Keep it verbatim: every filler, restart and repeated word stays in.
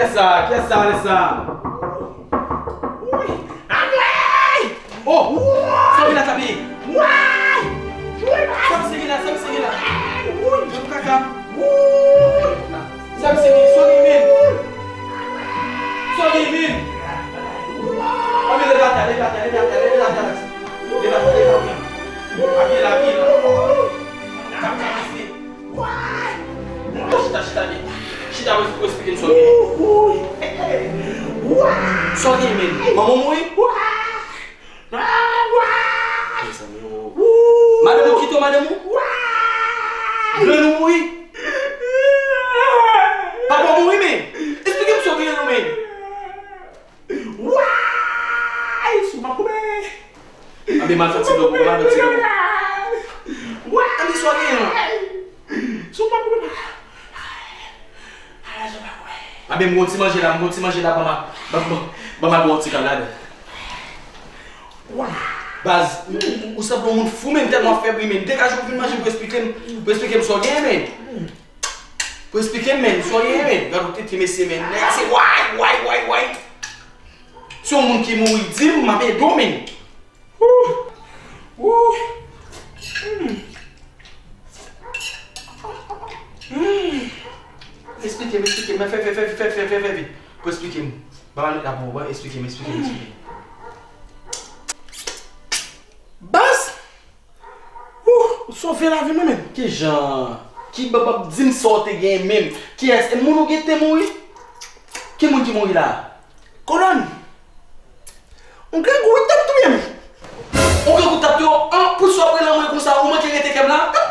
Kiyès sa? Kiyès sa, Vanessa? Woy! Anmwey! Oh! Sa w gen la, Tabi? Woy! Sa misye gen la? Sa misye gen la? Woy! Jan kaka. Woy! Sa misye gen? Sa w gen, men? Sa w gen, men? Anmwey, leve atè, leve atè, leve atè, leve atè, Tabi. Leve atè, leve atè. Apiye la, apiye la. Kaka misye. Chita, chita, chita, chita, pou, pou eksplike m sa w gen. Sa w gen, men? Manman w mouri? Mezanmi, o. Madanm ou kite w, madanm ou? Grann ou mouri? Papa w mouri, men? Eksplike m sa w gen, non, men. Woy! Sou m ap koupe! Anben, m al fè ti dlo pou ou, m al fè ti dlo pou ou. Woy! Anben, sa w gen an? Sou m ap koupe! Anben, m gon ti manje la, m gon ti manje la, ban m, ban m, ban m al bwè yon ti kal ladan. Woy! Baz, ou, ou, ou sanble yon moun fou, men, tèlman w fèb, wi, men. Degaje w vin manje pou eksplike m, pou eksplike m sa w gen, men. Pou eksplike m, men, sa w ye, men. Gade yon tete mesye, men. Nèg la se way, way, way, way. Si yon moun ki mouri, di m, m ap ede w, men. Wouh! Wouh! Hmm. Hmm. Eksplike m, eksplike m. Fè, fè, fè, fè, fè, fè, fè, fè. Pou eksplike m. Ba m la pou ou, eksplike m, eksplike m, eksplike m. Baz! Wouh, ou sove lavi mwen, men. Kijan? Ki bab ap di m sa w te genyen menm? Kiyès? E moun ou gen te mouri? Ki moun ki mouri la? Kolòn. Yon grangou wi t ap touye m. Yon grangou t ap touye w? An, pou sa w ap rele mwen konsa, ou manke rete kè m la?